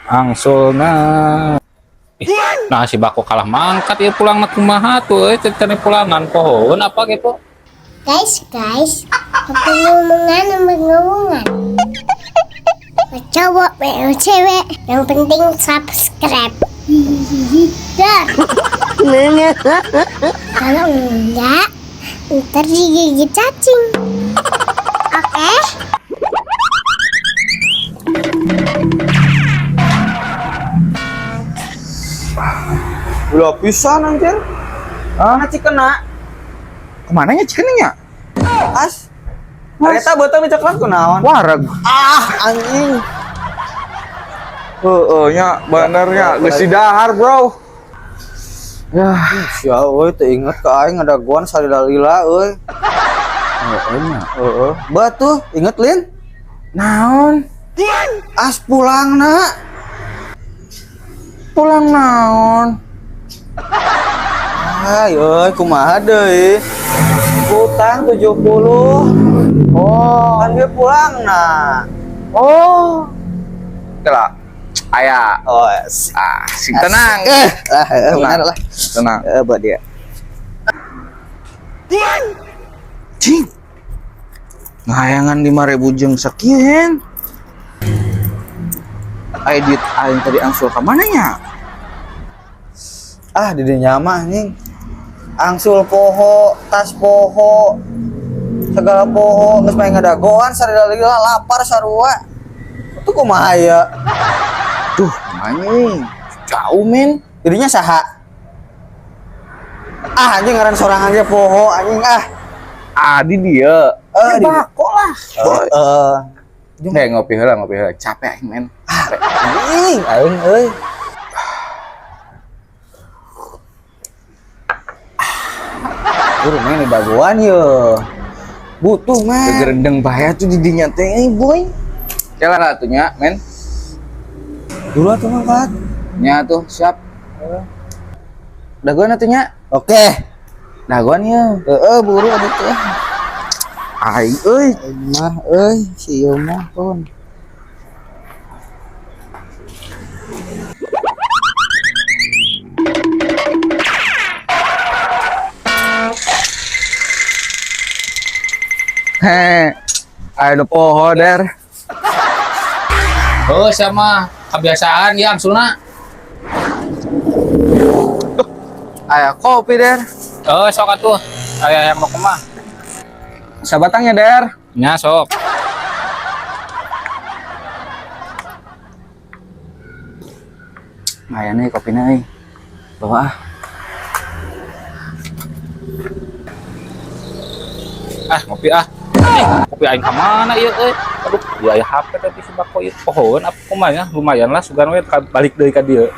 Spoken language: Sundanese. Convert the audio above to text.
Angsulna. Ih, nah si Bako kalah mangkat ya pulang na kumaha tuh euy teh pulangan pohoeun apa gitu. Guys, guys, pengumuman pengumuman. Cowok, cewek, yang penting subscribe. Dah. Kalau enggak, ntar digigit cacing. Oke? Ulah pisan anjir. Hah? Mana cikena? Kemana nya cikennya? As. Harita beuteung diceklan kunaon? Wareg. Ah, anjing. Heeh nya bener nya geus didahar, Bro. Ya, Sia euy teu inget ka aing ngadagoan salila-lila euy. heeh nya. Heeh. Batuh, inget Lin? Naon? As pulang na. Pulang naon? Ay, euy kumaha deui? Utang 70. Oh. Kan dia pulang na. Oh. Kela. Aya. Oh, Ah, sing tenang. Lah, benar lah. Tenang. Eh, buat dia. Cing. Ngayangan 5.000 jeung sekian. Aya duit aing tadi angsul ka mana nya? Ah, di dinya mah anjing. Angsul poho, tas poho, segala poho, geus main ngadagoan salila-lila lapar sarua. Itu kumaha ya? Duh, anjing. Jauh, men. Jadinya saha? Ah, anjing ngaran sorangan ge poho anjing ah. Ah, di dia. Eh, di- bako lah. Boy. Heeh. Eh, ngopi heula, ngopi heula. Capek aing, men. Capek. Anjing, aing euy. Guru main di dagoan ye. Butuh men. Gerendeng bahaya tuh di dinya teh, eh, boy. Jalan lah tuh nya, men. Dulu atuh mangkat. Nya tuh siap. Dagoan atuh nya. Oke. Dagoan ya. Heeh, buru atuh teh. Aing euy. Aing mah euy, si ieu mah pun. He. Ayo nu poho der. Oh, sama kebiasaan ya angsulna. Aya kopi der. Oh, sok atuh. Aya yang mau kemah. Sabatangnya der. Nya sok. Aya nih kopina euy. Bawa ah. Ah, ngopi ah. Eh, kopi aing ka mana ieu euy? Aduh, ya aya HP tadi si Bako ieu. Pohoeun apa kumaha nya? Lumayan lah sugan we balik deui ka dieu.